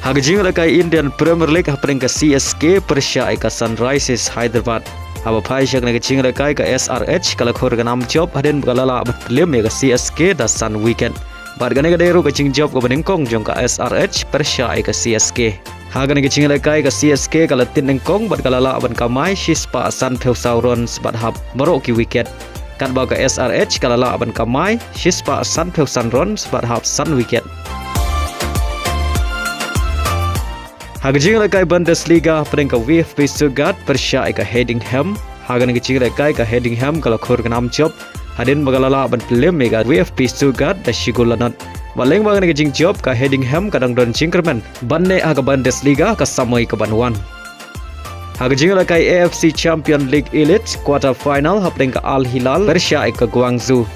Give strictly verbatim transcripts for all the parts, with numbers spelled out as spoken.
Ha ka jingïalehkai Indian Premier League hapdeng ka C S K pyrshah ïa ka Sunrisers Hyderabad. Haba phai sha kane ka jingïalehkai ka S R H ka la khur ka nam jop hadien ba ka la lah ban pynliem ïa ka C S K da san wicket. Bad kane ka dei ruh ka jingjop kaba nyngkong jong ka S R H pyrshah ïa ka C S K. Ha kane ka jingïalehkai ka C S K ka la tied nyngkong bad ka la lah ban kamai shispah sanphew saw runs bad hap baroh ki wicket. Katba ka S R H ka la lah ban kamai shispah sanphew san runs bad hap san wicket. Ha ka jingïalehkai Bundesliga hapdeng ka VfB Stuttgart pyrshah ïa ka Heidenheim. Ha kane ka jingïalehkai ka Heidenheim ka la khur ka nam jop hadien ba ka la lah ban pynliem ïa ka VfB Stuttgart da shi gol la nod. Bad lyngba kane ka jingjop ka Heidenheim ka dang don jingkyrmen ban neh ha ka Bundesliga ka samoi kaban wan. Ha ka jingïalehkai A F C Champion League Elite quarter final hapdeng ka Al Hilal pyrshah ïa ka Guangzhou.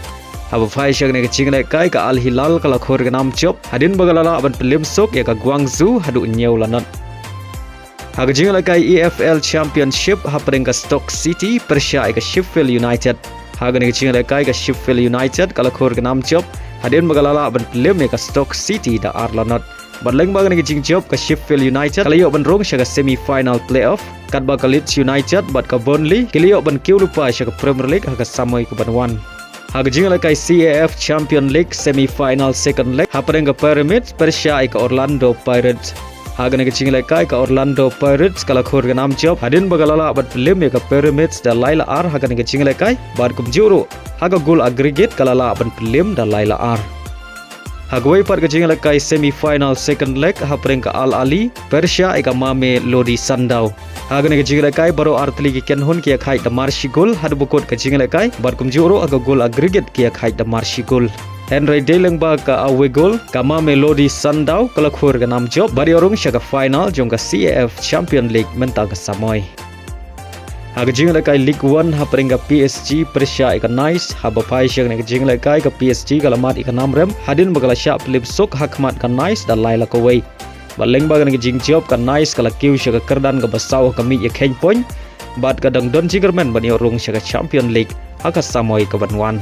Haba phai sha kane ka jingïalehkai ka Al Hilal ka la khur ka nam jop hadien ba ka la lah ban pynliem suk ïa ka Guangzhou haduh hynñiew la nod. Ha ka jingïalehkai E F L Championship hapdeng ka Stoke City pyrshah ïa ka Sheffield United. Ha kane ka jingïalehkai ka Sheffield United ka la khur ka nam jop hadien ba ka la lah ban pynliem ïa ka Stoke City da ar la nod. Bad lyngba kane ka jingjop ka Sheffield United ka la ïoh ban rung sha ka semi final playoff, katba ka Leeds United bad ka Burnley ki la ïoh ban kiew lypa sha ka Premier League ha ka samoi kaban wan. Ha ka jingïalehkai C A F Champion League semi final second leg hapdeng ka Pyramids pyrshah ïa ka Orlando Pirates. Ha kane ka jingïalehkai ka Orlando Pirates ka la khur ka nam jop hadien ba ka la lah ban pynliem ïa ka Pyramids da lai la ar ha kane ka jingïalehkai bad kumjuh ruh ha ka gol aggregate ka la lah ban pynliem da lai la ar. Ha kawei pat ka jingïalehkai semi final second leg hapdeng ka Al Ahly pyrshah ïa ka Mamelodi Sundowns. Ha kane ka jingïalehkai baroh ar tylli ki kynhun ki ïakhaid da mar shi gol haduh ba kut ka jingïalehkai bad kumjuh ruh ha ka gol aggregate ki ïakhaid da mar shi gol. Hynrei dei lyngba ka away goal ka Mamelodi Sundowns ka la khur ka nam jop bad ïoh rung sha ka final jong ka C A F Champion League mynta ka samoi. Ha ka jingïalehkai League One hapdeng ka P S G pyrshah ïa ka Nice. Haba phai sha kane ka jingïalehkai ka P S G ka la mad ïa ka nam rem hadien ba ka la shah pynliem suk ha khmat ka Nice da lai la kawei. Bad lyngba kane ka jingjop ka Nice ka la kiew sha ka kyrdan kaba saw ha ka miej ïakheiñ point bad ka dang don jingkyrmen ban ïoh rung sha ka Champion League ha ka samoi kaban wan.